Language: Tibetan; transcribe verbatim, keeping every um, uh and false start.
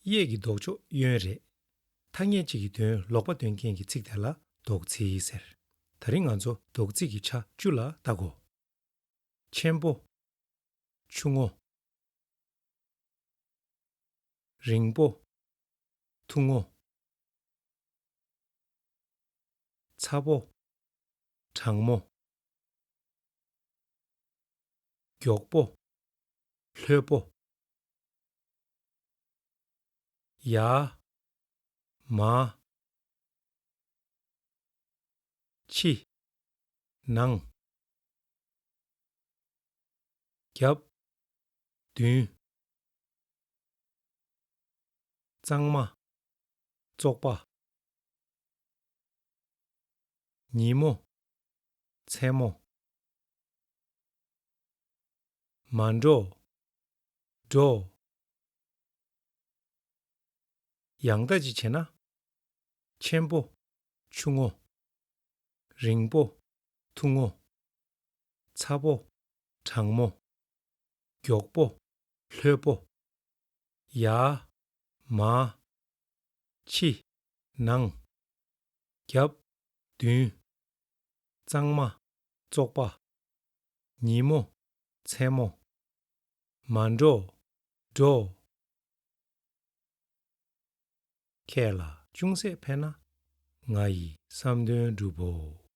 གཡས་ཀྱི་ལྡོག་ཕྱོགས་གཡོན་རེད། ཐ་སྙད་གཅིག་གི་དོན་ལོག་པ་སྟོན་མཁན་གྱི་ཚིག་དེ་ལ་ལྡོག་ཚིག་ཟེར། ད་རིང་ང་ཚོ་ལྡོག་ཚིག་གི་ཆ་བཅུ་ལ་ལྟ་གོ། ཆེན་པོ། ཆུང་ངུ། རིང་པོ། ཐུང་ངུ། ཚ་པོ། གྲང་མོ། མགྱོགས་པོ། ལྷོད་པོ། ཡར། མར། ཕྱི། ནང་། རྒྱབ། མདུན། གཙང་མ། བཙོག་པ། ཉིན་མོ། མཚན་མོ། མ་འགྲོ། འགྲོ། ཡང་ལྟ་ཅིག་བྱས་ན། ཆེན་པོ། ཆུང་ངུ། རིང་པོ། ཐུང་ངུ། ཚ་པོ། གྲང་མོ། མགྱོགས་པོ། ལྷོད་པོ། ཡར། མར། ཕྱི། ནང་། རྒྱབ། མདུན། གཙང་མ། བཙོག་པ། ཉིན་མོ། མཚན་མོ། མ་འགྲོ། འགྲོ། ཁྱེད་ལ་ཅུང་ཟད་ཕན་ན་ང་ཡི་བསམ་དོན་འགྲུབ་བོ།